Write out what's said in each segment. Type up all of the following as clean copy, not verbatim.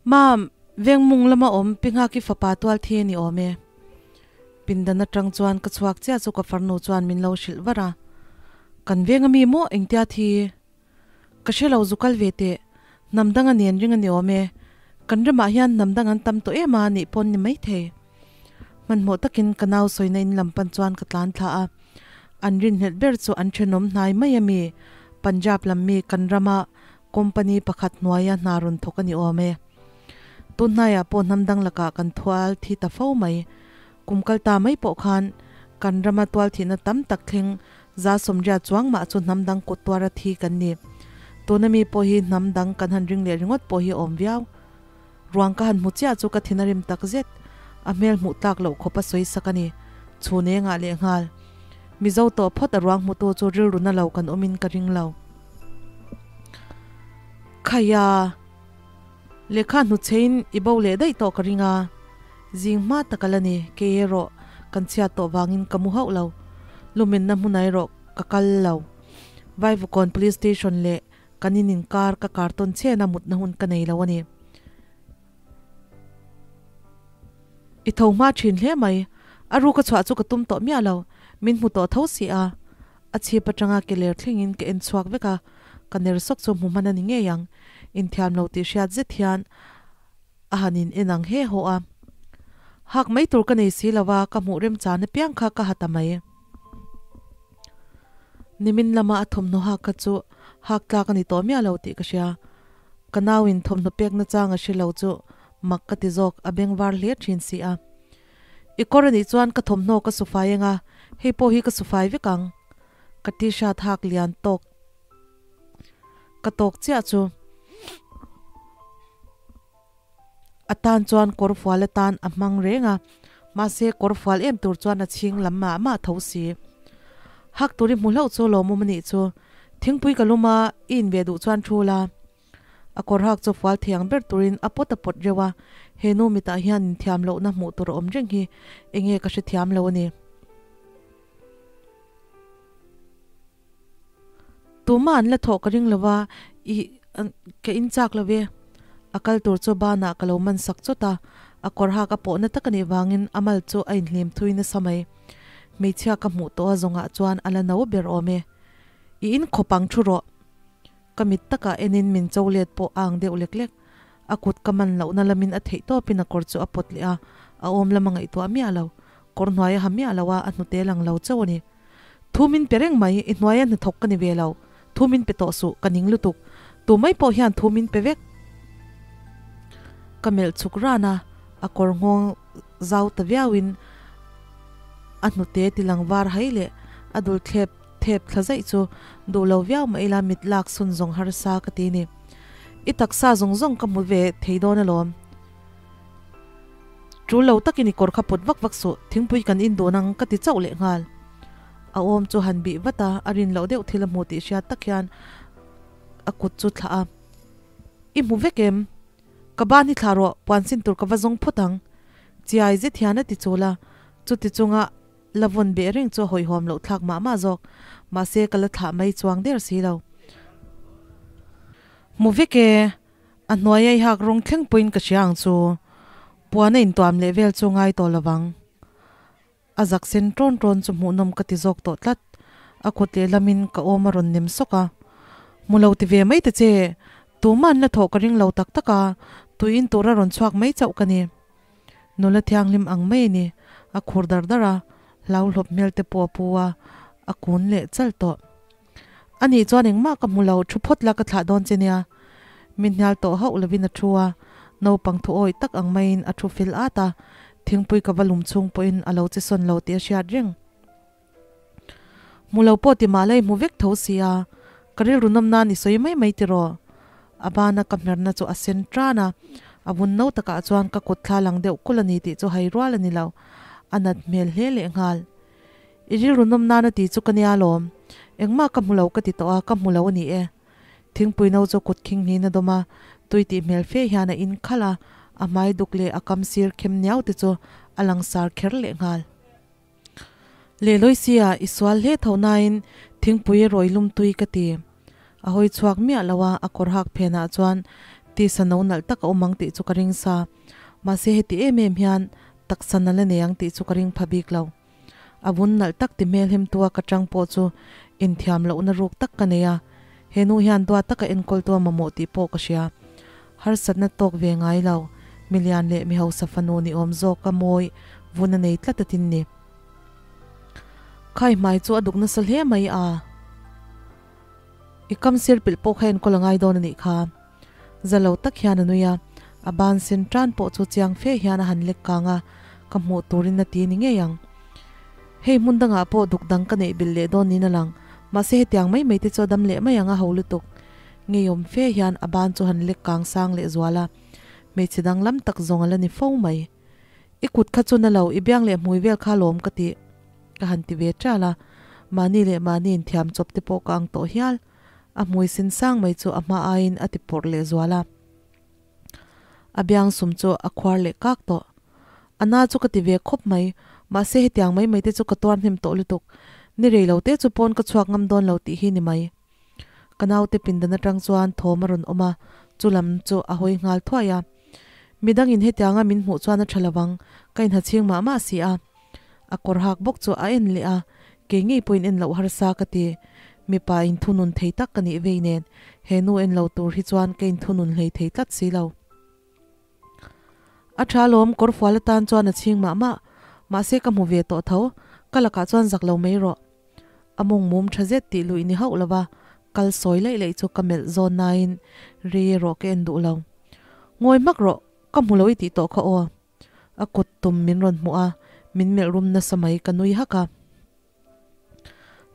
Mam, veng mung lama awm Pi Nghaki fapa tual thi a ni awm e. Pindan atang chuan ka chhuak chiah chu ka farnu chuan min lo hrilh var a. Kan veng ami maw engtia thi? Ka hre lo zu kal ve teh. Hnam dang a nen ring a ni awm e. Kan ramah hian hnam dang an tam tawh em a nih pawn ni maithei. Hmanhmawh takin ka nau sawina in lam pan chuan ka tlan thla a. An rinhlelh ber chu an thenawm hnai mai a mi, Punjab lam mi kan rama company pakhat hnuaia hna rawn thawk a ni awm e. Tun hnaiah pawh hnam dang lakah kan thual thi ta fo mai. Kum kal ta mai pawh khan kan rama tual thihna tam tak thleng za sawmriat chuang mah chu hnam dang kut tuara thi kan ni. Tuna mi pawh hi hnam dang kan han ring leh ringawt pawh hi a awm viau. Ruang ka han hmu chiah chu ka thin a rim tak zet. A hmel hmuh tlak loh khawp a sawi sak a ni. Chhun engah leh nghal. Mizo tawh phawt a ruang hmutu chu rilru na lo kan awmin ka ring lo. Khaia! Lehkha hnuchhein i bo leh daih tawh ka ring a. Zing hma tak a la ni, kei erawh kan chhiat tawh vangin ka mu hauh lo. Lumenna hmunah erawh ka kal lo. Vaivukawn Police Station leh Kan in inkar ka kar tawn chhen a mutna hun ka nei lo a ni. I tho hma thin hle mai. A ruka chhuah chu ka tum tawh miah lo. Min hmu tawh tho si a. A chhip atanga ke ler thlengin ka en chhuak vek a. Ka ner sawk chu hmu hman a ni ngei ang. Inthiam lo tih hriat zet hian a han in en ang he haw a. Hak mai tur ka nei si lo a, ka hmuh remchan apiang kha ka ha ta mai. Nimin lama a thawmhnaw hak kha chu hak tlak a ni tawh miah lo tih ka hria. Ka nauin thawmhnaw pekna chang a hre lo chu mak ka ti zawk, a beng var hle thin si a. I kawr a nih chuan ka thawmhnaw ka su fai eng a, hei pawh hi ka su fai vek ang. Ka t-shirt hak lian tawk ka tawk chiah chu. A tan chuan kawr fual atan a hmang reng a, mahse kawr fual em tur chuan a chhing lam mah mah tho si. Hak tur i hmu hlauh chu lawmawm a nih chu. Thingpui ka lum a, i in ve duh chuan thu la. A kawr hak chu fual thiang ber turin a pawt a pawt reuh a, he nu mitah hian inthiam lohna hmuh tur a awm reng hi enge ka hrethiam lo a ni. Tumah an la thawh ka ring lo va, i ka in chak lo ve. A kal tur chu banah ka lo man sak chawt a, a kawr hak a pawhna tak a nih vangin a mal chu a inhlim thui nasa mai. Hmeichhia ka hmuh tawh a zawngah chuan a la no ber awm e. I in khawp ang thu rawh. Ka mit takah enin min cho let pawh a ang deuh lek lek. A kut ka man lohna lamin a theih tawpin a kawr chu a pawt leh a, a awm lam a ngaihtuah miah lo. Kawr hnuai a ha miah lo a, a hnute lang lo chauh a ni. Thu min pe reng mai, i hnuaia hnathawk ka ni ve lo. Thu min pe tawh suh, ka ning lutuk. Tu mai pawh hian thu min pe vek. Ka melh chhuk ran a, a kawr nghawng zau ta viauin a hnute tilang var hai leh a dul thlep thep thla zaih chu duh lo viau mah ila mit lak sun zawng harsa ka ti ni. I taksa zawng zawng ka hmu ve thei dawn alawm. Tul lo takin i kawr kha pawt vak vak suh, thingpui kan in dun ang ka ti chauh leh nghal. A awm chu han bih vat a, a rin loh deuh thil a hmu tih hriat tak hian a kut chu thlah a. I hmu vek em? Ka ban hi thlah rawh, puan sin tur ka va zawng phawt ang. Chiai zet hian a ti chul a, chuti chunga la vawn beh reng chu a hawihhawm loh thlak mah mah zawk, mahse ka la thlah mai chuang der si lo. Hmu vek e, A hnuai a i hak rawng thleng pawhin ka hria ang chu. Puan a intuam leh vel chu ngai tawh lovang. A zak sen ṭawn ṭawn chu hmuhnawm ka ti zawk tawh tlat. A kut lehlamin ka awm a rawn nem sawk a. Hmu lo ti ve mai ta che. Tumah an la thawh ka ring lo tak tak a, tuiin tur a rawn chhuak mai chauh ka ni. Nula thianghlim ang mai a ni. A khur dar dar a, hlauhlawp hmel te pawh a pu a, a kun leh chal tawh. A nih chuan engmah ka hmu lo, thu phawt la ka thlah dawn che nia. Mi hnial tawh hauh lovin a thu a, naupang thu awih tak ang maiin a thu fel at a, thingpui ka va lum chhung pawhin a lo che sawn lo tih a hriat reng. Hmu lo pawh ti mah la i hmu vek tho si a, ka rilru nawm nan i sawi mai mai tiraw? A bana ka hmerna chu a sen tan a, a vun no takah chuan ka kut thla lang deuh kulh a ni tih chu hai rual a ni lo, a nat hmel hle lehnghal. I rilru nawm nana ti chu ka nia lawm. Engmah ka hmu lo ka ti tawh a, ka hmu lo a ni e. Thingpui no chu kut khing hnin a dawm a, tui tih hmel fe hian a in khalh a, a hmai duk leh a kam sir khem niau te chu a langsar kher leh nghal. Lehlawi sia i sual hle tho nain thingpui rawi lum tui ka ti. A hawi chhuak miah lo a, a kawr hak phenah chuan Tisa no nalh tak a awm ang tih chu ka ring sa. Mahse heti em em hian taksa nalh a nei ang tih chu ka ring pha bik lo. A vun nalh tak ti hmel hemtua ka tang pawh chu inthiam lohna ruk tak ka nei a, he nu hian duat taka enkawltu a mamawh tih pawh ka hria. Harsatna tawk ve ngai lo, milian leh mi hausa fanu ni awm zawk a mawi vun a nei tlat atin ni. Khai hmai chu a duk nasa hle mai a. I kam sir pilh pawh kha enkawl a ngai dawn a nih kha. Za lo tak hian a nui a, a ban sen tan pawh chu chiang fe hian a han lek kang a, ka hmuh turin a ti ni ngei ang. Hei hmun dangah pawh duk dang ka neih bilh leh dawn niin a lang, mahse hetiang mai mai te chu a dam leh mai ang a ho lutuk. Ngeiawm fe hian a ban chu han lek kang sang leh zual a, hmeichhe danglam tak zawng a la ni fo mai. I kut kha chu na lo, i biang leh hmui vel kha lawm ka tih ka han ti ve ṭal a, mahni leh mahni inthiam chawp te pawh ka ang tawh hial. A hmui sin sang mai chu a hma aiin a ti pawrh leh zual a. A biang sum chu a khuar leh kak tawh. A na chu ka ti ve khawp mai, mahse hetiang mai mai te chu ka tuar hnem tawh lutuk. Ni rei lo te chu pawn ka chhuak ngam dawn lo tih hi ni mai. Ka naute pindan atang chuan thawm a rawn awm a, chu lam chu a hawi nghal thuai a. Midangin hetianga min hmuh chuan a tha lovang, ka inha chhing mah mah si a. A kawr hak bawk chu a en leh a, kei ngei pawhin en loh harsa ka ti. Mipa inthunun thei tak ka nih vei nen, he nu en lo tur hi chuan ka inthunun hlei thei tlat si lo. A tha alawm, kawr fual atan chuan a chhing mah mah. Mahse ka hmu ve tawh tho, ka lakah chuan zak lo mai rawh. A mawng mum tha zet tih luih ni hauh lova kal sawi laih laih chu ka melh zawn nain rei erawh ka en duh lo. Ngawi hmak rawh, ka hmu lo i tih tawh kha aw. A kut tum min rawn hmuh a, min melh rum nasa mai ka nui hak a.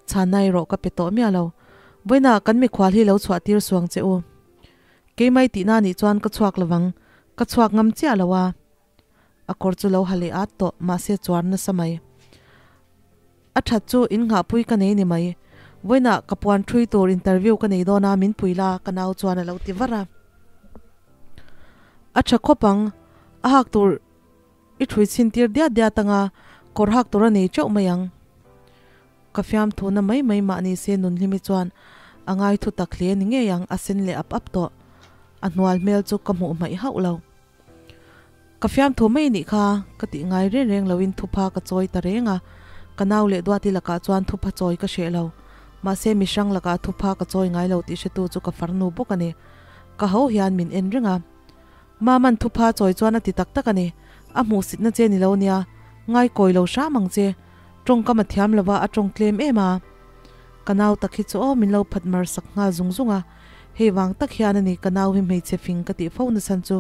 Chhana erawh ka pe tawh miah lo. Vawiinah kan mikhual hi lo chhuah tir suang che u. Keimai tihna nih chuan ka chhuak lovang, ka chhuak ngam chiah lo a. A kawr chu lo ha leh at tawh, mahse chuar nasa mai. A that chu in nghahpui ka nei ni mai. Vawiinah ka puan thui tur interview ka nei dawn a, min pui la, ka nau chuan a lo ti var a. A tha khawp ang, a hak tur i thui chhin tir diat diat anga kawr hak tur a nei teuh mai ang. Ka fiamthu na mai mai mah ni se Nunhlimi chuan a ngai thu tak hle ni ngei ang, a sen leh ap ap tawh. A hnual hmel chu ka hmuh hmaih hauh lo. Ka fiamthu mai nih kha, ka tih ngai reng reng loin thupha ka chawi ta reng a, ka nau leh Duati lakah chuan thupha chawi ka hreh lo. Mahse mihrang lakah thupha ka chawi ngai lo tih hretu chu ka farnu bawk a ni. Ka ho hian min en reng a. Maman thupha chawi chuan a ti tak tak a ni. A hmuhsitna che ni lo nia, ngai kawi lo hram ang che. Tawngkam a thiam lova a tawng tlem em a. Ka nau tak hi chu aw min lo phat mar sak nghal zung zung a, hei vang tak hian a ni ka nau hi hmeichhe fing ka tih fo nasan chu.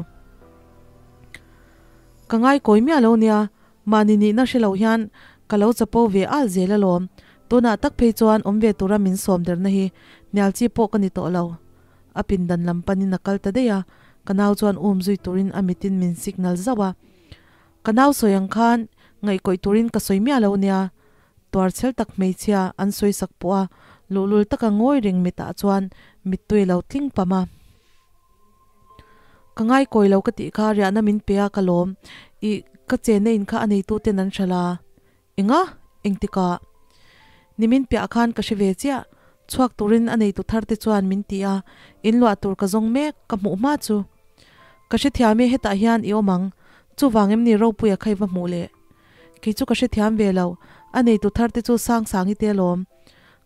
Ka ngai kawi miah lo nia, mahni nihna hre lo hian ka lo chapo ve al zel alawm, tunah tak phei chuan awm ve tura min sawm derna hi hnial chi pawh ka ni tawh lo. A pindan lam panin a kal ta daih a, ka nau chuan um zui turin a mitin min signal zauh a. Ka nau sawi ang khan ngaihkawih turin ka sawi miah lo nia, Tuarchhel tak hmeichhia an sawi sak pawh a, luhlul taka ngawi reng mitah chuan mittui lo tling pam a. Ka ngaikawi lo ka tih kha riahna min pe a ka lawm, ih ka chenna in kha a neitu ten an hral a. Enga? Engtikah? Nimin piah khan ka hre ve chiah, chhuak turin a neitu thar te chuan min ti a, in luah tur ka zawng mek, ka hmuh hma chu. Ka hrethiam e hetah hian i awm ang, chuvang em ni Ropuia kha i va hmuh leh? Kei chu ka hrethiam ve lo, a neitu thar te chu Sangsangi te alawm.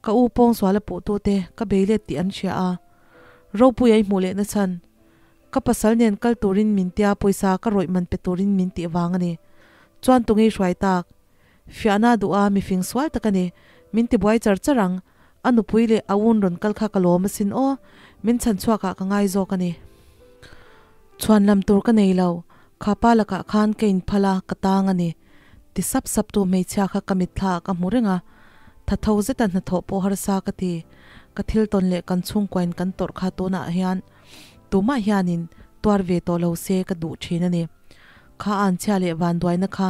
Ka u pawngsual a puhtu te ka bei let tih an hria a. Ropui a i hmuh leh na chhan. Ka pasal nen kal turin min tia pawisa ka rawih man pe turin min tih vang a ni. Chuan tunge i hruai tak? Fiahna duh a mifing sual tak a ni. Min tibuai char char ang. A nupui leh a un rawn kal kha ka lawm asin aw. Min chhan chhuakah ka ngai zawk a ni. Chhuan lam tur ka nei lo. Kha pa lakah khan ka inphal a, ka tang a ni. Ti sap sap tu hmeichhia kha ka mitthla ah ka hmu reng a. Tha tho zeta hnathawh pawh harsa ka ti. Ka thil tawn leh kan chhungkuain kan tawrh kha tunah hian tumah hianin tuar ve tawh lo se ka duh thin a ni. Kha anchhia leh vanduaina kha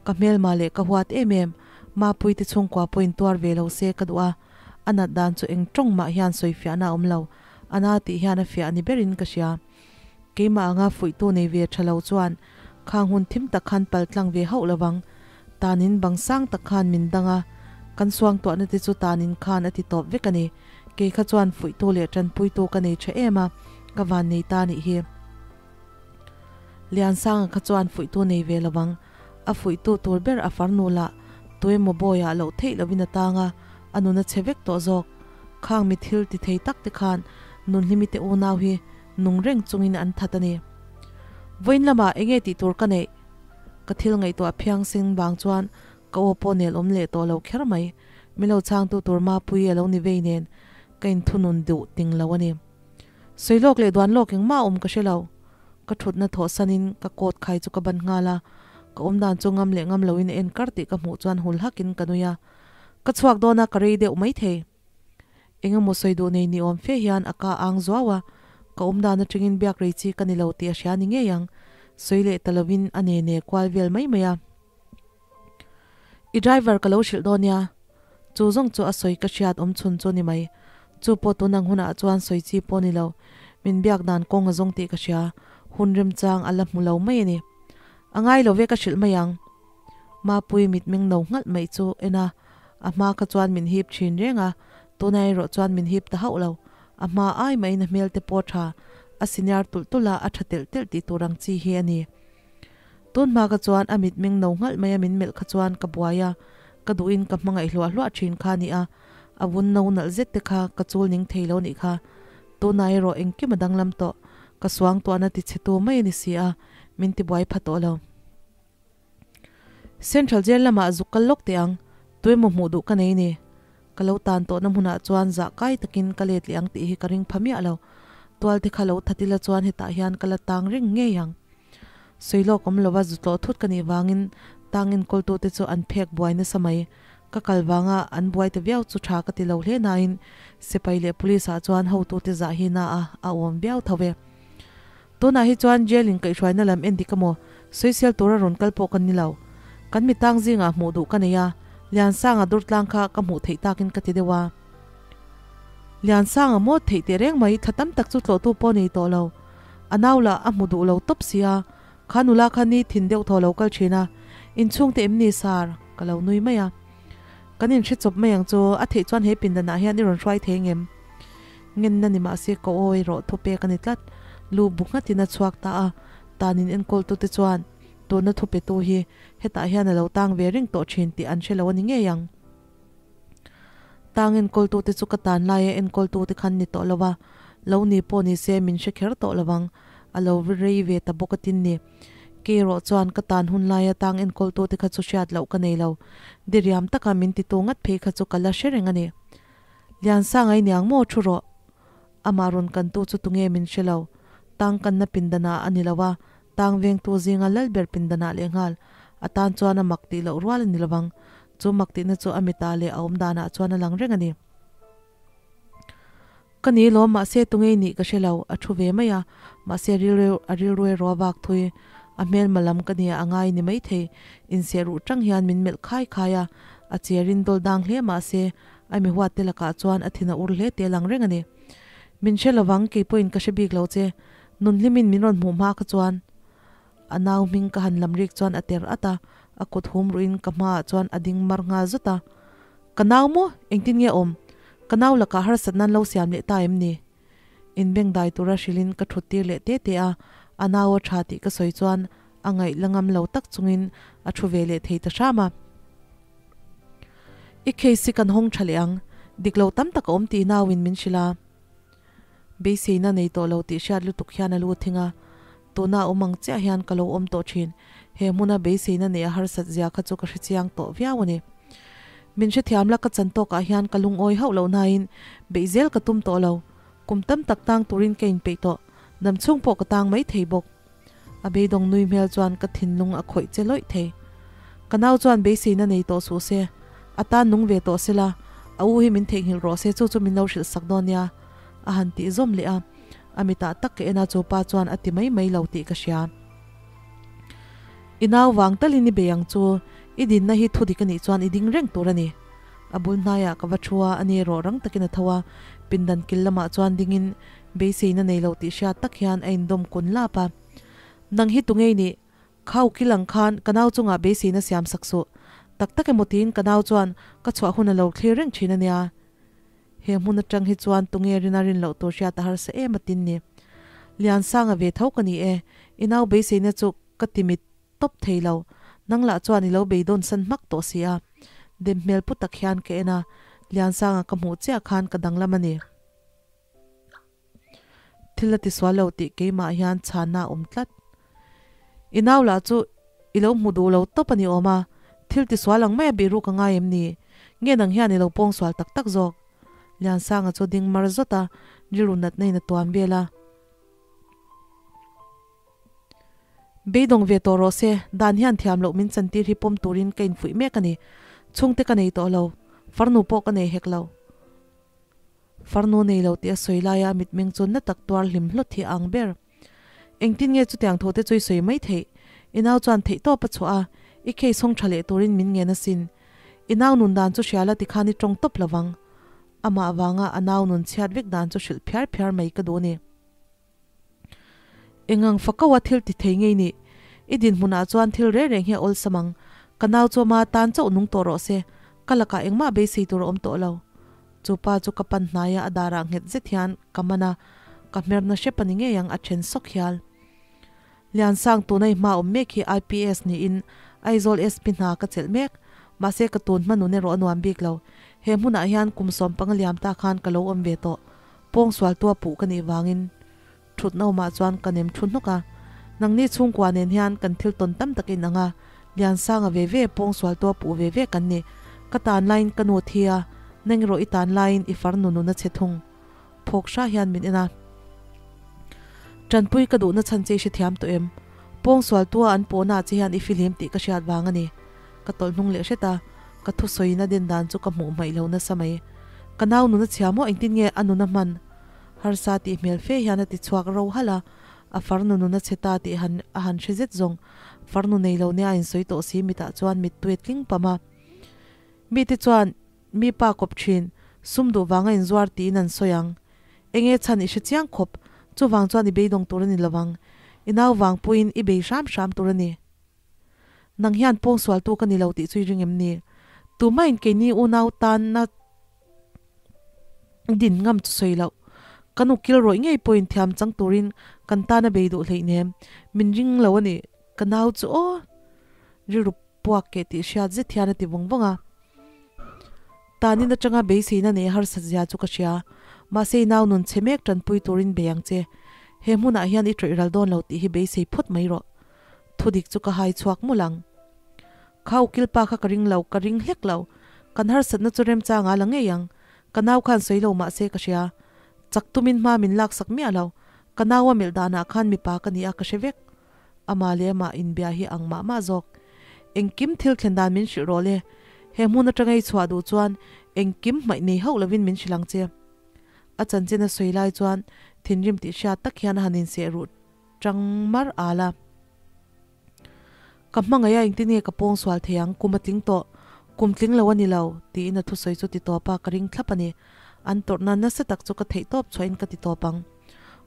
ka hmelma leh ka huat em em, Mapuite chhungkua pawhin tuar ve lo se ka duh a, a nat dan chu eng tawng mah hian sawifiahna a awm lo. A na tih hian a fiah ni berin ka hria. Keimah anga fuihtu nei ve tha lo chuan khang hun thim tak khan pal tlang ve hauh lovang. Tanin bang sang tak khan min dang a, kan suangtuahna te chu tanin khan a ti tawp vek a ni. Kei kha chuan fuihtu leh tanpuitu ka nei tha em a, ka van nei ta nih hi. Liansanga kha chuan fuihtu nei ve lovang, a fuihtu tur ber a farnu lah tuemaw bawiah loh theih lovin a tang a, a nun a chhe vek tawh zawk. Khang mi thil ti thei tak te khan Nunhlimi te unau hi nung reng chungin an that a ni. Vawiin lamah enge tih tur ka neih? Ka thil ngaihtuah phiang seng vang chuan ka aw pawh nel awm leh tawh lo kher mai. Min lo chhangtu tur Mapuii a lo ni vei nen ka inthunun duh ting lo a ni. Sawi lawk leh duan lawk engmah a awm ka hre lo. Ka thutna thawh sanin ka coat khai chu ka ban nghal a, ka awm dan chu ngam leh ngam loin a en kar tih ka hmuh chuan hul hakin ka nui a. Ka chhuak dawn a, ka rei deuh maithei. Eng emaw sawi duh nei ni awm fe hian a ka ang zuau a, ka awm dan atangin biak rei chi ka ni lo tih a hria ni ngei ang. Sawi leh ta lovin a ne ne kual vel mai mai a. I driver ka lo hrilh dawn nia. Chu zawng chu a sawi ka hriat awm chhun chu ni mai. Chu pawh tun ang hunah chuan sawi chi pawh ni lo. Min biak dan kawng a zawng tih ka hria. Hun remchang a la hmu lo mai a ni. A ngai lo ve ka hrilh mai ang. Mapui mitmeng no nghalh mai chu en a, a hma kha chuan min hip thin reng a, tuna erawh chuan min hip ta hauh lo. A hma ai maiin a hmel te pawh tha, a senior tulh tulh a, a tha telh telh tih tur ang chi hi a ni. Tun hma kha chuan a mitmeng no nghalh mai a min melh kha chuan ka buai a, ka duhin ka hmangaih hluah hluah thin kha a ni a, a vun no nalh zet te kha ka chul ning thei lo nih kha. Tuna erawh engkim a danglam tawh, ka suangtuahna ti chhe tu mai a ni si a, min ti buai pha tawh lo. Central Jail lamah zuk kal lawk teh ang, tuemaw hmuh duh ka nei ni. Ka lo tan tawhna hmunah chuan zah kai takin ka let leh ang tih hi ka ring pha miah lo. Tual te kha lo that ila chuan hetah hian ka la tang reng ngei ang. Sawi lawk awm lova zu tlawh thut ka nih vangin tang enkawltute chu an phek buai nasa mai. Ka kal vanga an buai ta viau chu tha ka ti lo hle nain sipai leh police ah chuan hotute zah hi na a a awm viau tho e. Tunah hi chuan jail in kaihhruaina lam en dik amaw? Sawisel tura rawn kal pawh ka ni lo. Kan mi tang zingah hmuh duh ka nei a, Liansanga durtlang kha ka hmuh theih takin ka ti deuh a. Liansanga maw theih teh reng mai, thla tam tak chu tlawhtu pawh nei tawh lo. A nau lah a hmu duh lo tawp si a, kha nula kha ni thin deuh thaw lo kal thin a, inchhungte em ni sar? Ka lo nui mai a. Kan inhre chawp mai ang chu, a theih chuan he pindanah hian i rawn hruai thei ngem? Ngenna ni mahse ka aw erawh thu pek a ni tlat. Lu bu nghatin a chhuak ta a, tanin enkawltute chuan tuna thu petu hi hetah hian a lo tang ve reng tawh thin tih an hre lo a ni ngei ang. Tang enkawltute chu ka tan laia enkawltute khan ni tawh lo a, lo ni pawh ni se min hre kher tawh lo ang, a lo rei ve ta bawk a tin ni. Kei erawh chuan ka tan hun laia tang enkawltute kha chu hriat loh ka nei lo, diriam taka min titu ngat phei kha chu ka la hre reng a ni. Liansanga i niang maw thu rawh? Amah rawn kantu chu tunge min hre lo. Tang kanna pindanah a ni lo a, tang vengtu zinga Lalber pindanah lehnghal a tan chuan a mak tih loh rual a ni lovang. Chu mak tihna chu a mitah leh a awm danah chuan a lang reng a ni. Ka ni lawm mahse tunge i nih ka hre lo, a thu ve mai a, mahse rilru a rilru erawh a vak thui. A hmelma lam ka nia a ngai ni maithei. Inseh ruh tang hian min melh khai khai a, a cherin dawl dang hle mahse A mi huat te lakah chuan a thin a ur hle teh lang reng a ni. Min hre lovang, kei pawhin ka hre bik lo che. Nun hlimin min rawn hmuh hma kha chuan a nau hming ka han lam rik chuan a ter at a, a kut hum ruhin ka hmaah chuan a ding mar nghal zut a. Ka nau maw? Engtin nge awm? Ka nau lakah harsat nan lo siam leh ta em ni? Inbengdai tura hrilhin ka thut tir leh te te a, a nau a tha tih ka sawi chuan a ngaih la ngam lo tak chungin a thu ve leh thei ta hram a. I case hi kan hawng tha leh ang, dik lo tam tak a awm tih nauin min hrilh a. Beiseina nei tawh lo tih hriat lutuk hian a lu thing a, tuna awm ang chiah hian ka lo awm tawh thin, he hmuna beiseina neih a harsat zia kha chu ka hrechiang tawh viau a ni. Min hrethiam la ka chan tawkah hian ka lungawi hauh loh nain beih zel ka tum tawh lo, kum tam tak tang turin ka inpeih tawh, dam chhung pawh ka tang mai thei bawk. A beidawng nui hmel chuan ka thinlung a khawih che lawih thei. Ka nau chuan beiseina nei tawh suh se, a tan nung ve tawh sela, a u hi min theihnghilh rawh se chu chu min lo hrilh sak dawn nia, a han tih zawm leh a. A mitah tak ka en a chu pa chuan a ti mai mai lo tih ka hria. I nau vang talin i bei ang chu, i dinna hi thu dik a nih chuan i ding reng tur a ni. A bul hnaiah ka va thu a, ani erawh rang takin a tho a, pindan kil lamah chuan dingin Beiseina nei lo tih hriat tak hian a indawm kun lap a. Nang hi tungei nih? Khau kil ang khan ka nau chungah beiseina siam sak suh. Tak tak emaw tiin ka nau chuan ka chhuah hun a lo thlir reng thin a nia. He hmun atang hi chuan tunge rina rin loh tur hriat a harsa em a tin ni. Liansanga ve tho ka ni e. I nau beiseina chu ka timit tawp thei lo, nang lah chuan i lo beidawn san hmak tawh si a. Dem hmel pu tak hian ka en a, Liansanga ka hmuh chiah khan ka danglam a ni. Thil a tisual lo tih keimah hian chhanna a awm tlat. I nau lah chu i lo hmu duh lo tawp a ni awm a, thil tisual ang mai a bih ruk a ngai em ni? Nge nang hian i lo pawng sual tak tak zawk? Liansanga chu ding mar zawt a, rilru natna in a tuam vel a. Beidawng ve tawh rawh se, dan hian thiam loh min chantir hi pawm turin ka infuih mek a ni. Chhungte ka nei tawh lo, farnu pawh ka nei hek lo. Farnu nei lo tih a sawi laia a mitmeng chu na tak tuar hlim hlawt hi a ang ber. Engtin nge chutiang tho te chu i sawi mai theih? I nau chuan theihtawp a chhuah a, i case hawng tha leh turin min ngen asin. I nau nun dan chu hria la tikhan i tawng tawp lovang. Amah vanga a nau nun chhiat vek dan chu hrilh phiar phiar mai ka duh a ni. Engang fakaua thil ti thei ngei nih? I dinhmunah chuan thil reng reng hi a awlsam ang. Ka nau chu ama tan chauh nung tawh rawh se. Ka lakah engmah beisei tur a awm tawh lo. Chu pa chu ka pan hnaia a darah nghet zet hian ka man a, ka hmerna hrep a ni ngei ang a then sawk hial. Liansang tuna i hma awm mek hi IPS niin Aizawl SP hna ka chelh mek. Mahse ka tun hma nun erawh a nuam bik lo. He hmunah hian kum sawmpanga liam ta khan ka lo awm ve tawh. Pawngsual tua puh ka nih vangin thutna awmah chuan ka nem thu hnawk a. Nangni chhungkua nen hian kan thil tawn tam tak in ang a, Liansanga ve ve pawngsual tua puh ve ve kan ni. Ka tan laiin ka nu thi a, nang erawh i tan laiin i farnu nun a chhe thung. Phawk hra hian min en a. Tanpui ka duhna chhan che i hrethiam tawh em? Pawngsual tua an pawhna ah che hian i fihlim tih ka hriat vang a ni. Ka tawlh hnung leh hret a, ka thusawiin a den dan chu ka hmuh hmaih lo nasa mai. Ka nau nun a chhia maw engtin nge a nun a hman? Harsa tih hmel fe hian a ti chhuak ro halh a, a farnu nun a chhe ta tih han a han hre zet zawng. Farnu nei lo nia a insawi tawh si mitah chuan mittui a tling pam a. Mite chuan mi pa kawp thin, sum duh vanga inzuar tiin an sawi ang. Enge chhan i hre chiang khawp, chuvang chuan i beidawng tur a ni lovang. I nau vang pawhin i bei hram hram tur a ni. Nang hian pawngsualtu ka ni lo tih chu i ring em ni? Tumahin keini unau tanna din ngam chu sawi loh. Kan ukil rawih ngei pawhin thiam chang turin kan tan a bei duh hleihnem. Min ring lo a ni, ka nau chu aw! Rilru puak keh tih hriat zet hian a ti vawng vawng a. Tanin atanga beiseina nei harsat zia chu ka hria. Mahse i nau nun chhe mek tanpui turin bei ang che. He hmunah hian i tawih ral dawn lo tih hi beisei phawt mai rawh. Thudik chu ka hai chhuak mul ang. Kha ukil pa kha ka ring lo, ka ring hlek lo. Kan harsatna chu remchang a la ngei ang. Ka nau khan sawi lo mah se ka hria. Chak tumin hma min laksak miah lo. Ka nau a melh danah khan mipa ka ni a ka hre vek. Amah leh amah inbia hi ang mah mah zawk. Engkim thil thlen dan min hrilh rawh le. He hmun atanga i chhuah duh chuan engkim hmaih nei hauh lovin min hrilh ang che. A chanchin a sawi lai chuan thinrim tih hriat tak hian a han inseh ruh Chang mar al a. Ka hmangaih a engtin nge ka pawng sual thei ang, kum a tling tawh, kum tling lo a ni lo, tiin a thusawi chu ti tawp a, ka ring thlap a ni. An tawrhna nasa tak chu ka theih tawp chhuahin ka ti tawp ang.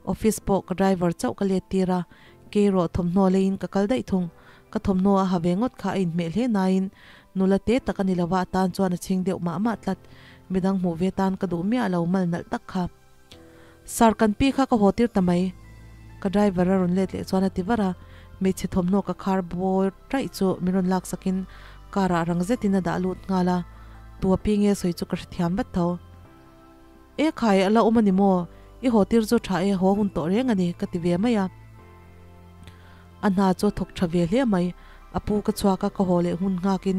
Office pawh ka driver chauh ka let tir a, kei erawh thawmhnaw leiin ka kal daih thung. Ka thawmhnaw a ha ve ngawt kha a inhmeh hle nain nula te tak a ni lova a tan chuan a chhing deuh mah mah tlat. Midang hmuh ve tan ka duh miah lo mal nalh tak kha. Sir kan pi kha ka haw tir ta mai. Ka driver a rawn let leh chuan a ti var a, hmeichhe thawmhnaw ka khar bawr taih chu min rawn lak sakin car ah rang zetin a dah lut nghal a, tu a pi nge sawi chu ka hrethiam vat tho. E khai a la awm a ni maw? I haw tir chu tha e, haw hun tawh reng a ni ka ti ve mai a. A hna chu a thawk tha ve hle mai, a pu ka chhuak a ka haw leh hun nghakin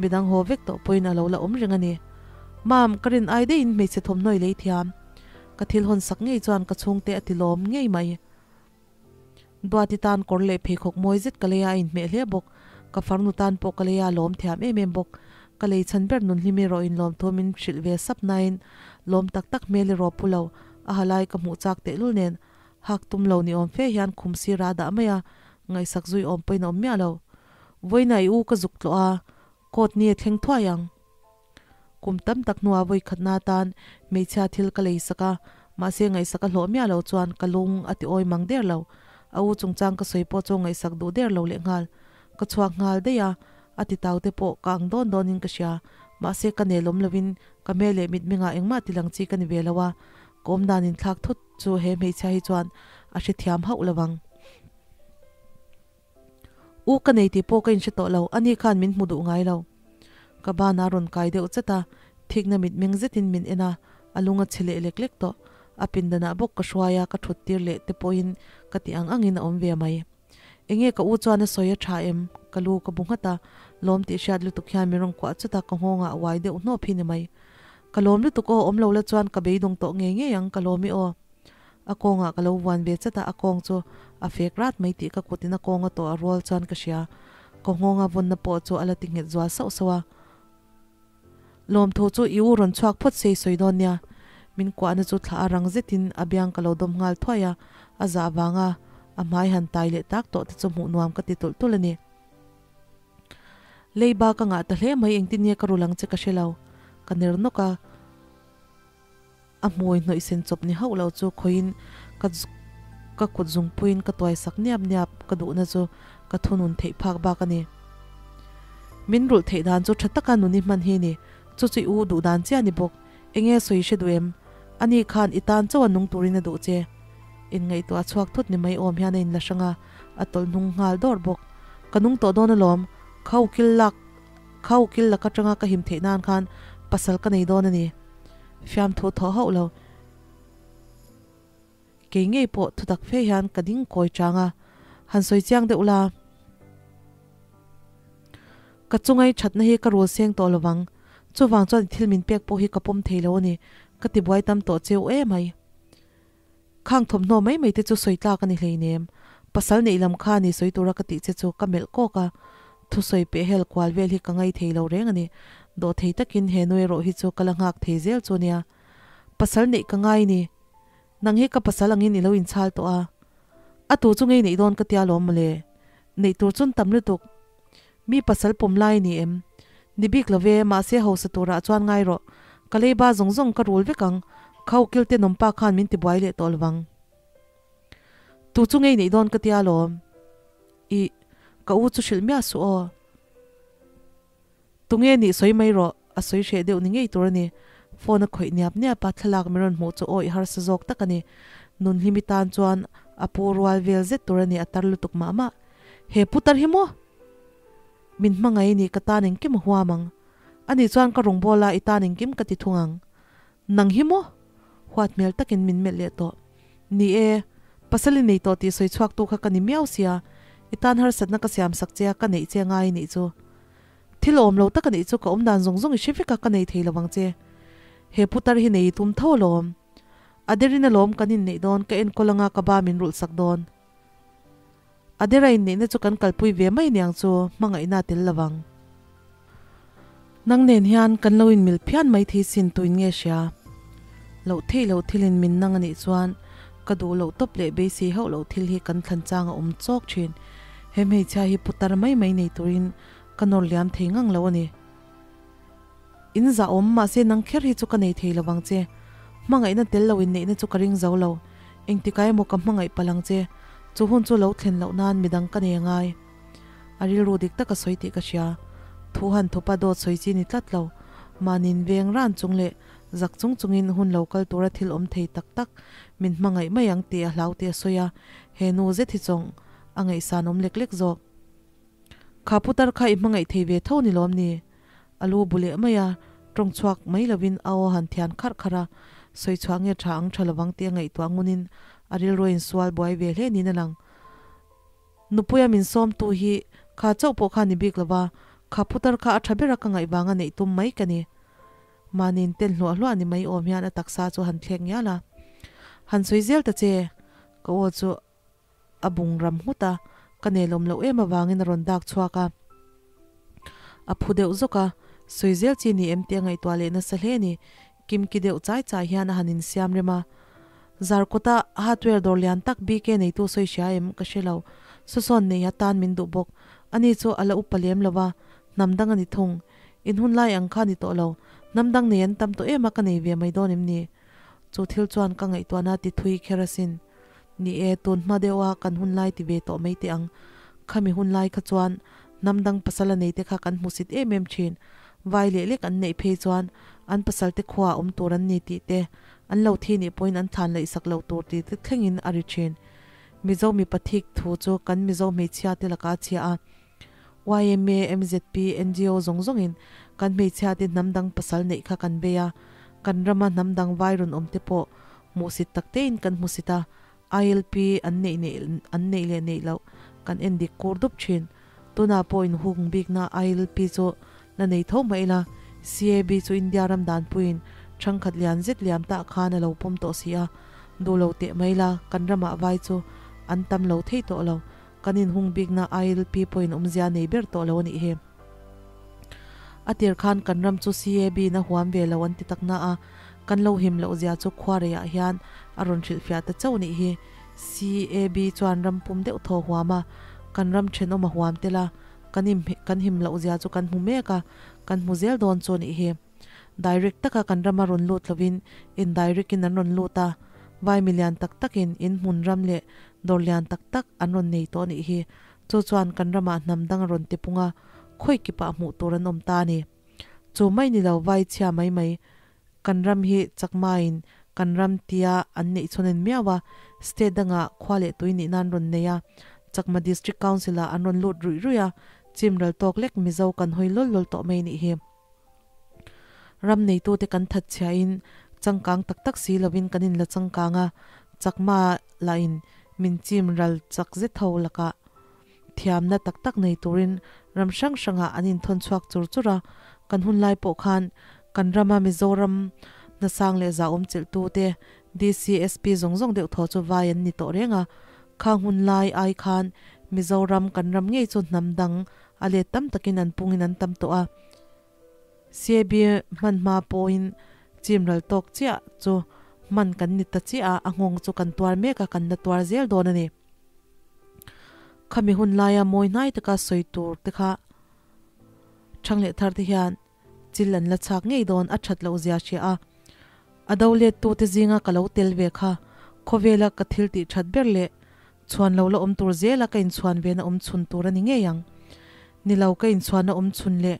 midang haw vek tawh pawhin a lo la awm reng a ni. Mam, ka rin ai daihin hmeichhe thawmhnaw i lei thiam. Ka thil hawn sak ngei chuan ka chhungte a ti lawm ngei mai. Duati tan kawr leh pheikhawk mawi zet ka lei a, a inhmeh hle bawk. Ka farnu tan pawh ka lei a, a lawm thiam em em bawk. Ka lei chhan ber nun hlim erawh in lawm thu min hrilh ve sap nain lawm tak tak hmel erawh pu lo. A ha lai ka hmuh chak tehlul nen hak tum lo ni awm fe hian khum sir a dah mai a, ngaihsak zui awm pawhin a awm miah lo. Vawiina i u ka zuk tlawh a, court ni a thleng thuai ang. Kum tam tak hnuah vawi khatna atan hmeichhia thil ka lei sak a, mahse ngaihsak a hlawh miah lo chuan ka lung a ti awi mang der lo. A u chungchang ka sawi pawh chu ngaihsak duh der lo lehnghal. Ka chhuak nghal daih a, a ti tau te pawh ka ang dawn dawnin ka hria. Mahse ka nelawm lovin ka hmel leh mitmengah engmah ti lang chi ka ni ve lo a, ka awm dan inthlak thut chu he hmeichhia hi chuan a hrethiam hauh lo ang. U ka nei tih pawh ka inhre tawh lo, ani khan min hmu duh ngai lo. Ka ban a rawn kai deuh chat a, thikna mitmeng zetin min en a, a lung a chhe leh lek lek tawh. A pindanah bawk ka hruai a, ka thut tir leh te pawhin ka ti ang angin a awm ve mai. Enge ka u chuan a sawi a tha em? Ka lu ka bu nghat a, lawm tih hriat lutuk hian min rawn kuah chut a, ka nghawngah a uai deuh hnawp hi ni mai. Ka lawm lutuk aw, awm lo la chuan ka beidawng tawh ngei ngei ang, ka lawm i aw. A kawngah ka lo vuan ve chat a, a kawng chu a fek rat mai tih ka kutin a kawng a tawh a rual chuan ka hria. Ka nghawnga vawnna pawh chu a la ti nghet zual sauh sauh a. Lawmthu chu i u rawn chhuak phawt se i sawi dawn nia. Min kuahna chu thla a rang zetin a biang ka lo dawm nghal thuai a, a zah vanga a hmai han tai leh tak tawh te chu hmuh nuam ka ti tulh tulh a ni. Leiba ka ngah ta hle mai engtin nge ka rul ang che ka hre lo. Ka ner nawk a. A hmui hnawih sen chawp ni hauh lo chu khawiin ka ka kut zungpuiin ka tuai sak niap niap ka duhna chu ka thunun theih phak bak a ni. Min rulh theih dan chu tha taka nuni hman hi ni, chu chu i u duh dan chiah ni bawk, enge sawi hre duh em? Ani khan i tan chauh a nung turin a duh che. Inngaihtuah chhuak thut ni mai awm hian a inla hrang a, a tawlh hnung nghal dawr bawk. Ka nung tawh dawn alawm, kha ukil lak Kha ukil lak atanga ka him theih nan khan pasal ka nei dawn a ni. Fiamthu thaw hauh lo. Kei ngei pawh thutak fe hian ka ding kawi chang a, han sawi chiang deuh la. Ka chungai thatna hi ka rul seng tawh lovang. Chuvang chuan i thil min pek pawh hi ka pawm thei lo a ni. Ka tibuai tam tawh cheu emai. Khang thawmhnaw mai mai te chu sawi tlak a ni hleinem. Pasal neih lam kha ni sawi tura ka tih che chu ka melh kawk a, thusawi peh hel kual vel hi ka ngai thei lo reng a ni. Dawh thei takin he nu erawh hi chu ka la nghak thei zel chu nia. Pasal neih ka ngai ni. Nang hi ka pasal angin i lo inchhal tawh a. A tu chu ngei neih dawn ka tia lawm mawle. Neih tur chun tam lutuk. Mi pasal pawm lai ni em? Ni bik lo ve, mahse hausa turah chuan ngai rawh. Ka leiba zawng zawng ka rul vek ang, khau kilte nawmpa khan min tibuai leh tawh lovang. Tu chu ngei neih dawn ka tia lawm. Ih, ka u chu hrilh miah suh aw. Tunge nih sawi mai rawh, a sawi hreh deuh ni ngei tur a ni. Phone a khawih niap niap a, thlalak min rawn hmuh chu awih harsa zawk tak a ni. Nun hlimi tan chuan a pu rual vel zet tur a ni, a tar lutuk mah mah. He putar hi maw? Min hmangaih ni ka tan engkim a huam ang. Ani chuan ka rawngbâwl a, i tan engkim ka ti thung ang. Nang hi maw? Huat hmel takin min melh leh tawh. Ni e, pasal i nei tawh tih sawi chhuaktu kha ka ni miau sia, i tan harsatna ka siam sak che a, ka neih che ngai nih chu. Thil awm lo tak a nih chu ka awm dan zawng zawng i hre vek a, ka nei thei lo vang che. He putar hi nei i tum tho alawm. A derin alawm kan inneih dawn, ka enkawl anga ka ba min rulh sak dawn. A dera inneihna chu kan kalpui ve mai niang chu hmangaihna a tel lovang. Nang nen hian kan lo inmil phian mai thei sin tuin nge hria? Loh theih loh thilin min nang a nih chuan ka duh loh tawp leh beisei hauh loh thil hi kan thlan chang a awm chawk thin. He hmeichhia hi putar mai mai nei turin ka nawr liam thei ngang lo a ni. In zah awm, mahse nang kher hi chu ka nei thei lovang che. Hmangaihna tel lo inneihna chu ka ring zo lo. Engtikah emaw ka hmangaih palh ang che. Chu hun chu lo thlen loh nan midang ka nei a ngai. A rilru dik taka sawi tih ka hria. Thu han thupa dawt sawi chi ni tlat lo. Mahniin veng ran chung leh zak chung chungin hun lo kal tura thil awm thei tak tak min hmangaih mai ang tih a hlau tih a sawi a, he nu zet hi chawng a ngaihsan awm lek lek zawk. Kha putar kha i hmangaih thei ve tho ni lawm ni? A lu bu leh mai a, tawng chhuak mai lovin a aw han thian kharh kharh a, sawi chhuah nge tha ang tha lovang tih a ngaihtuah ngunin a rilru a insual buai ve hle niin a lang. Nupuia min sawmtu hi kha chauh pawh kha ni bik lova, kha putar kha a tha bera ka ngaih vanga neih tum mai ka ni. Mahniin ten hluah hluah ni mai awm hian a taksa chu han thlek ngial a. Han sawi zel ta che, ka aw chu A bung ram nghut a, ka nelawm loh em avangin a rawn dak chhuak a. A phu deuh zawk a, sawi zel chi ni em tih a ngaihtuah leh nasa hle a ni. Kimki deuh chai chai hian a han insiam rem a. Zarkawta hardware dawr lian tak BK neitu sawi hria em ka hre lo. Sawsawn nei atan min duh bawk. Ani chu a la upa lem lo va, hnam dang a ni thung. In hun lai ang kha a ni tawh lo. Hnam dang nei an tam tawh em a ka nei ve mai dawn em ni? Chu thil chuan ka ngaihtuahna ti thui kher asin. Ni e, tun hma deuha kan hun lai ti ve tawh mai teh ang. Khami hun lai kha chuan hnam dang pasal a neite kha kan hmusit em em thin. Vai leh lek an neih phei chuan an pasalte khuaah awm tur an ni tih te, an lo thi nih pawhin an thlan laihsak loh tur tih te thlengin a ri thin. Mizo mipa thik thu chu kan Mizo hmeichhia te laka a chhia a. Yma, MZP, ngo zawng zawngin kan hmeichhiate hnam dang pasal neih kha kan bei a, kan rama hnam dang vai rawn awm te pawh hmuhsit tak tein kan hmusit a, ILP an neih neih an neih leh neih loh kan en dik kur dup thin. Tunah pawh inhung bikna ILP chu la nei tho mah ila, CAB chu India ram danpuiin thangkhat lian zet liam tah khan a lo pawm tawh si a, duh lo teh mai la, kan ramah vai chu an tam lo thei tawh lo. Kan inhung bikna ILP pawhin awmzia nei ber tawh lo a nih hi. A tir khan kan ram chu CAB in a huam ve lo an ti tak na a, kan lo him loh zia chu khuareiah hian a rawn hrilhfiah ta chauh nih hi. CAB chuan ram pum deuh thaw huam a, kan ram thenawm a huam tel a, kan im kan him loh zia chu kan hmu mek a, kan hmu zel dawn chu nih hi. Direct taka kan rama rawn lut lovin indirect in an rawn lut a, vai milian tak takin in hmun ram leh dawr lian tak tak an rawn nei tawh nih hi. Chu chuan kan ramah hnam dang a rawn ti pung a, khawi kipah hmuh tur an awm ta a ni. Chu mai ni lo vai chhia mai mai kan ram hi chakmain kan ram tia an neih chhawn en miau a, state dangah khua leh tui nih nan rawn nei a, Chakma District Council ah an rawn lut ruih ruih a, chimral tawk lek Mizo kan hawi lawl lawl tawh mai nih hi. Ram neitute kan that chhiain changkang tak tak si lovin kan inla changkang a, Chakma lahin min chim ral chak zet ho lakah thiamna tak tak nei turin ram hrang hrangah an inthawn chhuak chur chur a, kan hun lai pawh khan kan rama Mizoram hnasang leh zahawm chelhtute DCSP zawng zawng deuh thaw chu vai an ni tawh reng a, khang hun lai ai khan Mizoram kan ram ngei chu hnam dang a let tam takin an pungin an tam tawh a. CAB hman hma pawhin chim ral tawk chiah chu hman kan ni ta chiah a, a nghawng chu kan tuar mek a, kan la tuar zel dawn a ni. Khami hun laia mawi hnai taka sawi tur te kha Thang leh thar te hian chil an la chhak ngei dawn a that loh zia hria a, a do let tu te zinga ka lo tel ve kha khawvela ka thil tih that ber leh Chhuan lo la awm tur zela ka inchhuan ve na awm chhun tur a ni ngei ang. Ni lo ka inchhuan na awm chhun leh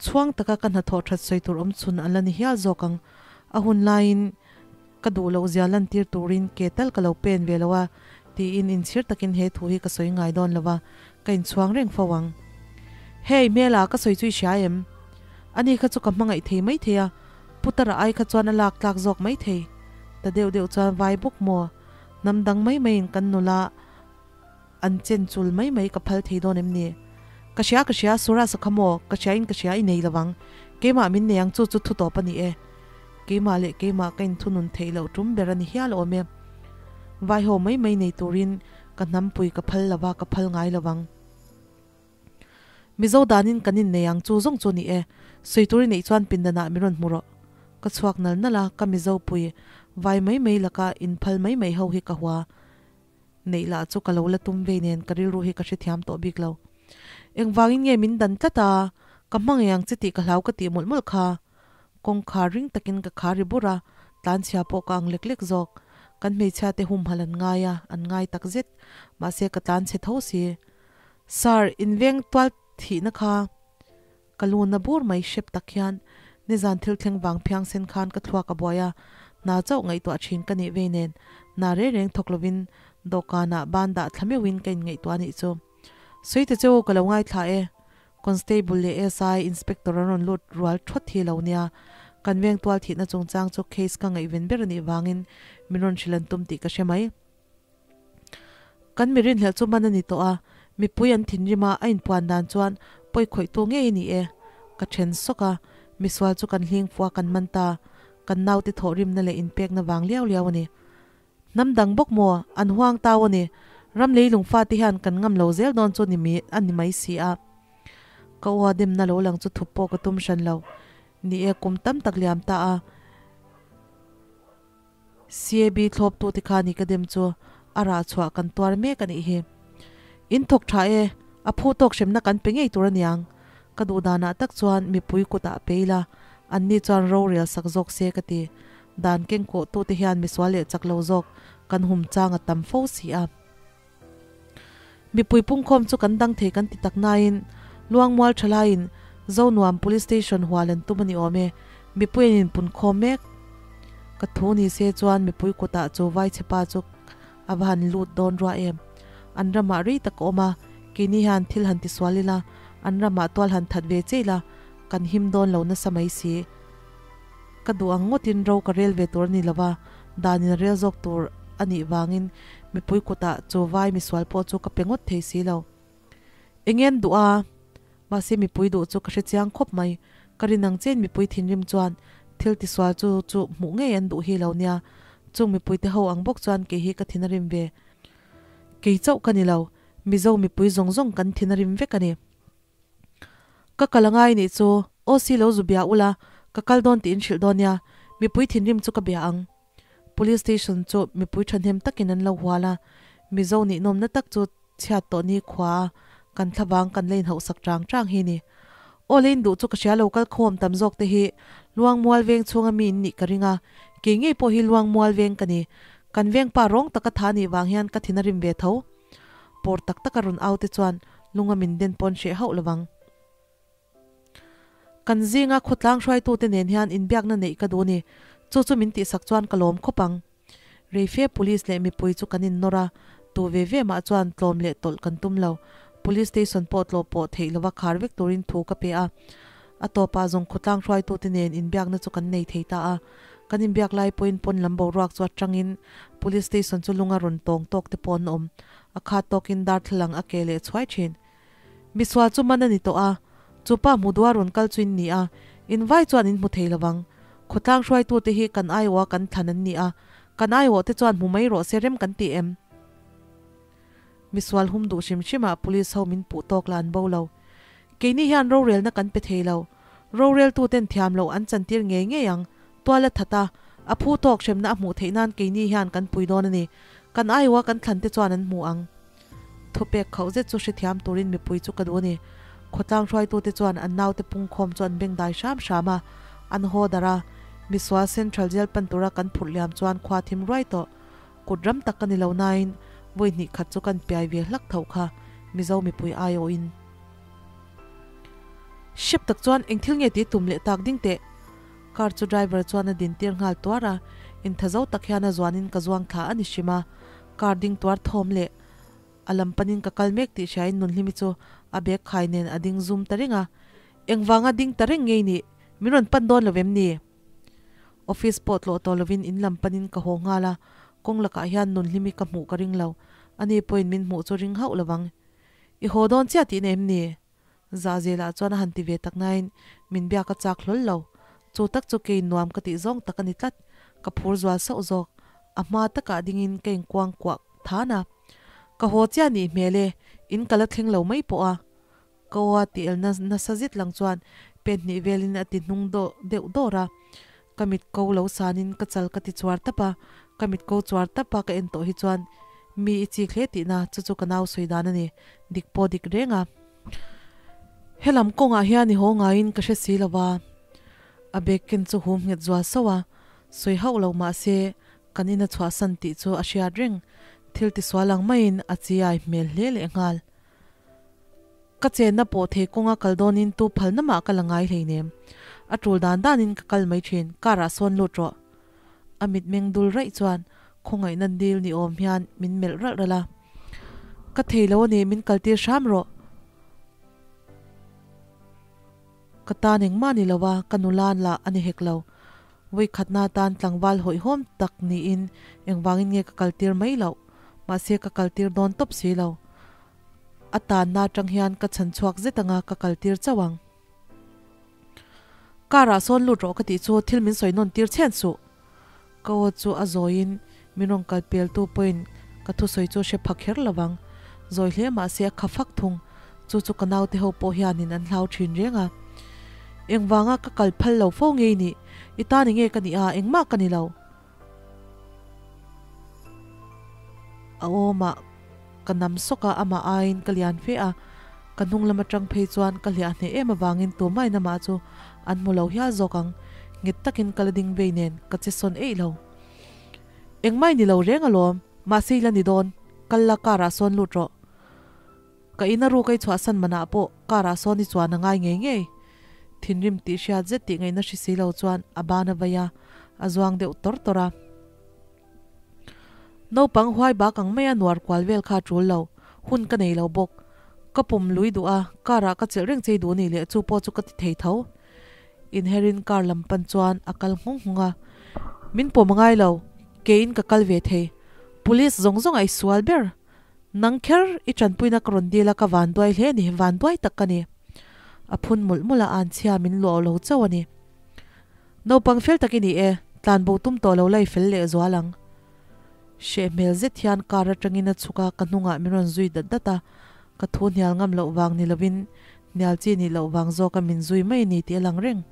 chhuang taka ka hnathawh that sawi tur awm chhun an la ni hial zawk ang. A hun laiin ka duh loh zia lantir turin ke tal ka lo pen ve lo a tiin inchhir takin he thu hi ka sawi ngai dawn lo va, ka inchhuang reng fo ang. Hey, hmela ka sawi chu i hria em? Ani kha chu ka hmangaih thei mai thei a, Putara ai kha chuan a lak tlak zawk mai thei. Ta deuh deuh chuan vai bawk maw? Hnam dang mai maiin kan nula an chen chul mai mai ka phal thei dawn em ni? Ka hria ka hria, Suraj a kha maw? Ka hria in ka hria i nei lovang. Keimah min nei ang chu chu thu tawp a ni e. Keimah leh keimah ka inthunun theih loh tum ber a ni hial awm e. Vai ho mai mai nei turin ka hnampui ka phal lova ka phal ngai lovang. Mizo danin kan innei ang chu zawng chu ni e. Sawi tur i neih chuan pindanah min rawn hmu rawh. Ka chhuak nal nal a, ka Mizo pui vai mai mai laka inphal mai mai ho hi ka hua. Neih lah chu ka lo la tum vei nen ka rilru hi ka hrethiam tawh bik lo. Engvangin nge min dan tlat a, ka hmangaih ang che tih ka hlau ka tih mawlh mawlh kha. Kawngkhar ring takin ka khar ri bur a, tlanchhia pawh ka ang lek lek zawk. Kan hmeichhia te humhalh an ngai a, an ngai takzet. Mahse ka tlanchhe tho si. Sir, inveng tual thihna kha ka lu na bur mai hrep tak hian nizan thil thleng vang phiang sen khan ka thluak a buai a, hna chauh ngaihtuah thin ka nih vei nen hna reng reng thawk lovin dawhkanah ban dah thla meuhin ka inngaihtuah anih chu. Sawi ta che u ka lo ngaithla e. Constable leh SI Inspector an rawn lut rual thawt hi lo nia. Kan veng tual thihna chungchang chu case ka ngaihven ber anih vangin min rawn hrilh an tum tih ka hre mai. Kan mi rinhlelh chu man a ni tawh a, mipui an thinrim a, a inpuan dan chuan pawi khawihtu ngei a ni e. Ka then sawk a, misual chu kan hling fuh a kan man ta, kan naute thawhrimna leh inpekna vang liau liau a ni. Hnam dang bawk maw, an huang tau a ni, ram leilung fate hian kan ngam lo zel dawn chu ni a ni mai si a. Ka aw demna lo lang chu thup pawh ka tum hran lo. Ni e, kum tam tak liam ta a. CAB thlawptute kha ni ka dem chu a rah chhuah kan tuar mek a nih hi. In thawk tha e, a phu tawk hremna kan pe ngei tur a niang. Ka duh danah tak chuan mipui kutah pe ila, anni chuan rorel sak zawk se ka ti. Dan kengkawhtute hian misual leh chak lo zawk kan hum chang a tam fo si a. Mipui pungkhawm chu kan dang thei kan ti tak nain Luangmual thalaiin Zonuam Police Station hual an tum a ni awm e, mipui an inpunkhawm mek. Ka thu ni se chuan mipui kutah chu vaichhepa chu a va han lut dawn ruah em. An ramah rei tak a awm a, Keini hian thil han tisual ila, an ramah tual han that ve che ila, kan him dawn lo nasa mai si. Ka duh ang ngawtin ro ka rel ve tur a ni lova, danin a rel zawk tur a nih vangin mipui kutah chu vai misual pawh chu ka pe ngawt thei si lo. Eng en duh a? Mahse mipui duh chu ka hre chiang khawp mai. Ka rin ang chen mipui thinrim chuan thil tisual chu chu hmuh ngei an duh hi lo nia. Chung mipuite ho ang bawk chuan kei hi ka thin a rim ve. Kei chauh ka ni lo, Mizo mipui zawng zawng kan thin a rim vek a ni. Ka kal a ngai nih chu, aw si lo zu bia ula, ka kal dawn tiin hrilh dawn nia, mipui thinrim chu ka bia ang. Police station chu mipui thahnem takin an lo hual a, Mizo nihnawmna tak chu chhiat tawh ni khua a kan thlavang kan la inhauhsak chang chang hi ni. Aw lein duh chu ka hria lo kal khawm tam zawk te hi Luangmual veng chhunga mi in nih ka ring a, kei ngei pawh hi Luangmual veng ka ni. Kan veng pa rawng taka tha nih vang hian ka thin a rim ve tho. Pawr tak taka rawn au te chuan lunga min den pawn hreh hauh lovang. Kan zinga khawtlang hruaitute nen hian inbiakna neih ka duh a ni. Chu chu min tihsak chuan ka lawm khawp ang. Reife Police leh mipui chu kan innawr a, tu ve ve mah chuan tlawm leh tawlh kan tum lo. Police station pawh tlawh pawh theih lova khar vek turin thu ka pe a. A tawpah zawng khawtlang hruaitute nen inbiakna chu kan nei thei ta a. Kan inbiak lai pawhin pawn lam boruak chu atangin Police station chu lunga rawn tawng tawk te pawh an awm. A khat tawkin darthlalang a ke leh chhuai thin. Misual chu man a ni tawh a, chu pa hmu duha rawn kal chu in ni a, in vai chuan in hmu thei lovang. Khawtlang hruaitute hi kan aiawha kan thlan an ni a, kan aiawhte chuan hmu mai rawh se rem kan ti em? Misual hum duh hrim hrimah police ho min puh tawk la an bo lo. Keini hian rorelna kan pe thei lo. Roreltuten thiam loh an chantir ngei ngei ang. Tual a that a, a phu tawk hremna a hmuh theih nan keini hian kan pui dawn a ni. Kan aiawha kan thlante chuan an hmu ang. Thupek khauh zet chu hrethiam turin mipui chu ka duh a ni. Khawtlang hruaitute chuan an naute pungkhawm chu an bengdai hram hram a, an haw darh a. Misual Central Jail pan tura kan phurh liam chuan khua thim ruai tawh. Kut ram tak ka ni lo nain vawi hnih khat chu kan piai ve hlak tho kha Mizo mipui aiawhin. Hrep tak chuan eng thil nge tih tum leh tak ding teh. Car chu driver chuan a din tir nghal tuar a, intha zo tak hian a zuanin ka zuang thla a ni hrim a. Car ding tuar thawm leh a lam panin ka kal mek tih hriain Nunhlimi chu a bag khai nen a ding zum ta reng a. Engvanga ding ta reng ngei nih? Min rawn pan dawn lo em ni? Office pawh tlawh tawh lovin in lam panin ka haw nghal a, kawng lakah hian Nunhlimi ka hmuh ka ring lo. Ani pawhin min hmuh chu ring hauh lovang. I haw dawn chiah tihna em ni? Zahzelah chuan a han ti ve tak nain min biak a chak hlawl lo. Chu tak chu kei nuam ka tih zawng tak a ni tlat. Ka phur zual sauh zawk. A hma takah dingin ka inkuang kuah than a. Ka haw chiah nih hmel e, in ka la thleng lo mai pawh a. Ka aw a ti elna nasa zet lang chuan pen hnih velin a ti hnung deuh dawr a. Ka mit ko lo sanin ka chal ka ti chuar tap a, ka mit ko chuar tap a ka en tawh hi chuan mi i chik hle tihna chu chu ka nau sawi dan a ni, dik pawh dik reng a. Helam kawngah hian i haw ngaiin ka hre si lo va, a bag ken chu hum nghet zual sauh a, sawi hauh lo mah se kan ina chhuahsan tih chu a hriat reng, thil tisual ang maiin a chiai hmel hle lehnghal. Ka chenna pawh thei kawnga kal dawnin tu phalna mah ka la ngai hleinem. A tul dan danin ka kal mai thin, car ah sawn lut rawh. A mitmeng dul raih chuan khawngaihna dil ni awm hian min melh ralh ralh a. Ka thei lo a ni, min kaltir hram rawh. Ka tan engmah ni lo a, ka nula lah a ni hek lo. Vawikhatna atan tlangval hawihhawm tak niin engvangin nge ka kaltir mai loh? Mahse ka kaltir dawn tawp si lo. A tanna atang hian ka chhan chhuak zet anga ka kal tir chauh ang. Car ah sawn lut rawh ka tih chu thil min sawi nawn tir chhen suh. Ka aw chu a zawiin min rawn kal pel tu pawhin ka thusawi chu hre pha kher lo vang. Zawi hle mah se a kha fak thung. Chu chu ka naute ho pawh hianin an hlau thin reng a. Engvanga ka kal phal lo fo ngei nih? I tan enge ka nih a, engmah ka ni lo. A awmah ka nam sawk a, amah aiin ka lian fe a, ka hnung lam atang phei chuan ka hliah hneh em avangin tumah in amah chu an hmu lo hial zawk ang, nghet takin ka la ding vei nen ka che sawn eih lo. Engmah i ni lo reng alawm, mahse i la ni dawn, kal la car ah sawn lut rawh. Ka ina ruk ei chhuahsan manah pawh car ah sawn i chuan a ngai ngei ngei. Thinrim tih hriat zet tih ngaihna hri si lo chuan a ban a vei a, a zuang deuh tawr tawr a. Naupang huai bak ang maia nuar kual vel kha a tul lo, hun ka nei lo bawk. Ka pawm lui duh a, car ah ka chelh reng chei duh a nih leh chu pawh chu ka ti thei tho. Inherin car lam pan chuan a kal nghawng nghawng a, Min pawm a ngai lo, keiin ka kal ve thei. Police zawng zawng a i sual ber. Nang kher i tanpuina ka rawn dil a ka vanduai hle a ni, vanduai tak ka ni. A phun mawlh mawlh a, anchhia min luah lo chauh a ni. Naupang fel tak i ni e, tlanbo tum tawh lo la i fel leh zual ang. Hreh hmel zet hian car atangin a chhuk a, ka hnungah min rawn zui dat dat a, ka thu hnial ngam loh vang ni lovin hnial chi nih loh vang zawka min zui mai a ni tih a lang reng.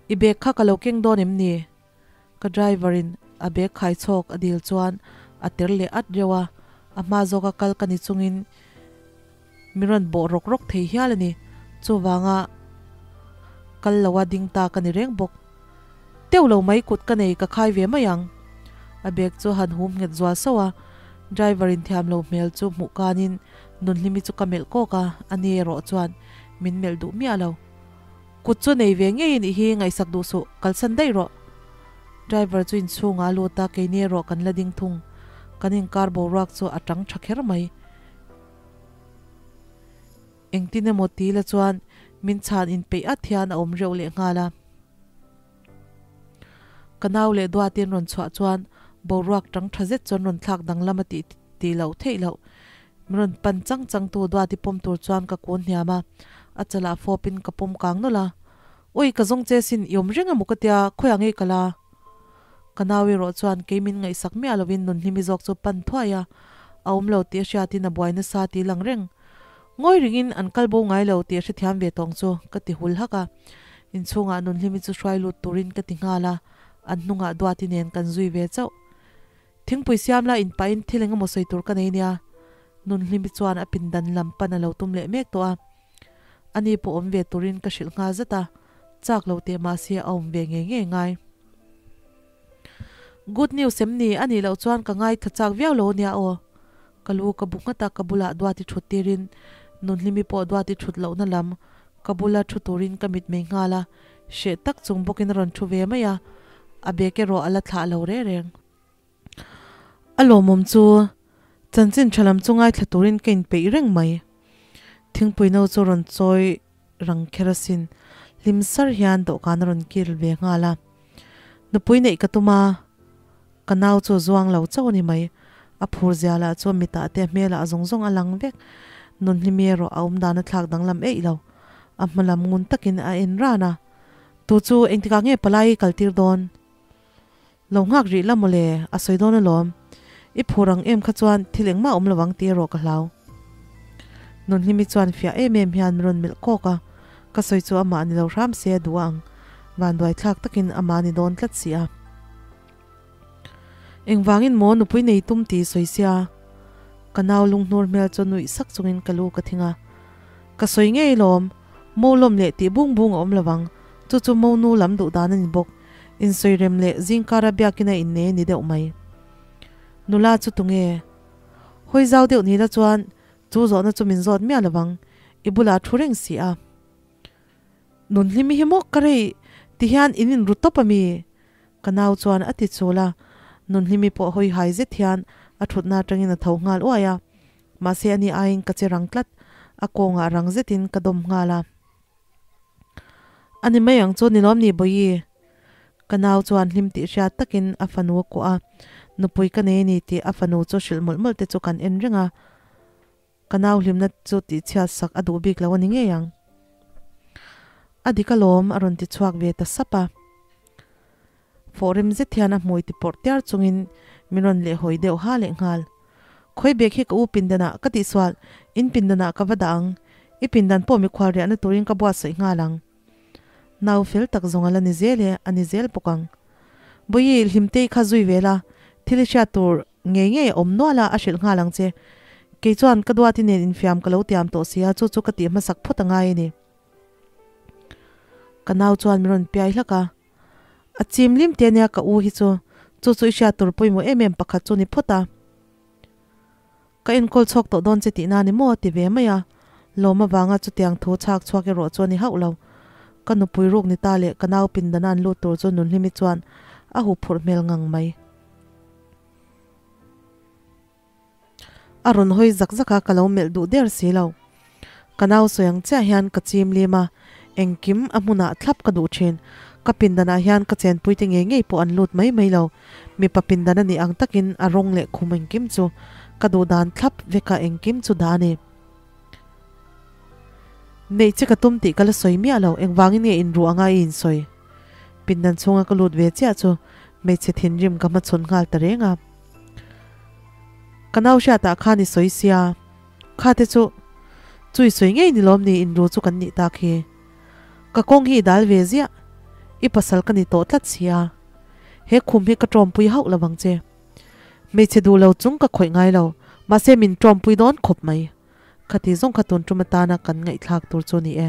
I bag kha ka lo keng dawn em ni? Ka driver in a bag khai chhawk a dil chuan a ter leh at reuh a, a hma zawka kal ka ni chungin min rawn bawh rawk rawk thei hial a ni. Chuvanga kal loa ding ta ka ni reng bawk. Teuh lo mai kut ka nei ka khai ve mai ang. A bag chu a han hum nghet zual sauh a, driver in thiam lo hmel chu hmuh kanin Nunhlimi chu ka melh kawk a, ani erawh chuan min melh duh miah lo. Kut chu nei ve ngei anih hi ngaihsak duh suh, kalsan daih rawh. Driver chu inchhungah a lut a, keini erawh kan la ding thung. Kan inkar boruak chu a tang tha kher mai. Engtin emaw ti la chuan min chhan inpeih at hian a awm reuh leh nghal a. Ka nau leh Duatin rawn chhuah chuan boruak tang tha zet chuan rawn thlak danglam a tih tih loh theih loh. Min rawn pan chang chang tu Duati pawm tur chuan ka kun hniam a, a chalah fawpin ka pawm kang nawlh a. Ui ka zawng che sin i awm reng emaw ka tia khawiah ngei ka la? Ka nau erawh chuan kei min ngaihsak miah lovin Nunhlimi zawk chu pan thuai a, a awm lo tih a hriatin a buai nasa tih lang reng. Ngawi ringin an kal bo ngai lo tih a hrethiam ve tawng chu ka ti hul hak a, inchhungah Nunhlimi chu hruai lut turin ka ti nghal a, an hnungah Duati nen kan zui ve chauh. Thingpui siam la inpahin thil eng emaw sawi tur ka nei nia, Nunhlimi chuan a pindan lam pan a lo tum leh mek tawh a, ani pawh awm ve turin ka hrilh nghal zat a, chak lo teh mahse a awm ve ngei ngei ngai. Good news em ni? Anih loh chuan ka ngaithla chak viau lo ania aw. Ka lu ka bu nghat a, ka bulah Duati thut tirin Nunhlimi pawh Duati thut lohna lam ka bula thu turin ka mitmei nghal a, hreh tak chung bawkin a rawn thu ve mai a, a bag erawh a la thlah lo reng reng. A lawmawm chu chanchin tha lam chu ngaithla turin ka inpeih reng mai. Thingpui no chu rawn chawi rang kher asin, hlim sar hian dawhkan a rawn kil ve nghal a. Nupui neih ka tum a, ka nau chu zuang lo chauh a ni mai. A phur zia lah chu mitah te a hmelah zawng zawng a lang vek. Nunhlimi erawh a awm dan a thlak danglam eih lo. A hma lam ngun takin a en ran a, Tu chu engtikah nge palai i kaltir dawn? Lo nghak rih la mawle, a sawi dawn alawm. I phur ang em kha chuan thil engmah awm lo ang tih erawh ka hlau. Nunhlimi chuan fiah em em hian min rawn melh kawk a, ka sawi chu amah ni lo hram se a duh ang, vanduai thlak takin amah ni dawn tlat si a. Engvangin maw nupui nei tum tih sawi sia? Ka nau lunghnur hmel chu nuih sak chungin ka lu ka thing a. Ka sawi ngei lawm, mo lawm leh tih bung bung a awm lo ang, chu chu mo nu lam duh dan a ni bawk. Insawi rem leh zingkara biakina innei a ni deuh mai. Nula chu tunge? Hawi zau deuh ni la chuan chu zawhna chu min zawt miah lovang, i bulah thu reng si a. Nunhlimi hi maw ka rei ti hian in inru tawp a mi? Ka nau chuan a ti chul a, Nunhlimi pawh hawi hai zet hian a thutna atangin a tho nghal uai a, mahse ani aiin ka che rang tlat, a kawngah rang zetin ka dawm nghal a. A ni mai ang chu ni lawm ni Bawihi? Ka nau chuan hlim tih hriat takin a fanu a kuah a, nupui ka nei a ni tih a fanu chu hrilh mawlh mawlh te chu kan en reng a, ka nau hlimna chu tihchhiat sak a duh bik lo a ni ngei ang. A dik alawm a rawn ti chhuak ve ta sap a. Fawh rem zet hian a hmui ti pawrh tiar chungin min rawn lehhawi deuh ha leh nghal. Khawi bek hi ka u pindanah ka tihsual, in pindanah ka va dah ang. I pindan pawh mikhual riahna turin ka buatsaih nghal ang. Nau fel tak zawng a la ni zel e, a ni zel bawk ang. Bawihi, Hlimtei kha zui ve la, thil i hriat tur ngei ngei a awm nual a, a hrilh nghal ang che. Kei chuan ka duati nen infiam ka lo tiam tawh si a, chu chu ka tih hmasak phawt a ngai a ni. Ka nau chuan min rawn piai hlak a. A chim lim te ania ka u hi chu, chu chu i hriat tur pawimawh em em pakhat chu ni phawt a. Ka enkawl chhuak tawh dawn che tihna ni maw ti ve mai a, lawm avanga chutiang thu chhak chhuak erawh chu a ni hauh lo. Ka nupui ruk ni ta leh ka nau pindana an lut tur chu Nunhlimi chuan a huphurh hmel ngang mai. A rawn hawi zak zak a, ka lo melh duh der si lo. Ka nau sawi ang chiah hian ka chim lim a, engkim a hmunah thlap ka duh thin. Ka pindanah hian ka chenpuite ngei ngei pawh an lut mai mai lo. Mipa pindan a nih ang takin a rawng leh khum engkim chu ka duh dan thlap veka engkim chu dah a ni. Neih che ka tum tih ka la sawi miah lo, engvangin nge inruh anga i insawi? Pindan chhunga ka lut ve chiah chu hmeichhe thinrim ka hmachhawn nghal ta reng a. Ka nau hriatah khan i sawi sia, kha te chu chu i sawi ngei ni lawm ni inru chu kan nih tak hi. Ka kawng hi i dal ve ziah, i pasal ka ni tawh tlat sia. He khum hi ka tawmpui hauh lo vang che. Hmeichhe duh lo chung ka khawih ngai lo, mahse min tawmpui dawn khawp mai. Khati zawng kha tun tum atana kan ngaihthlak tur chu ni e.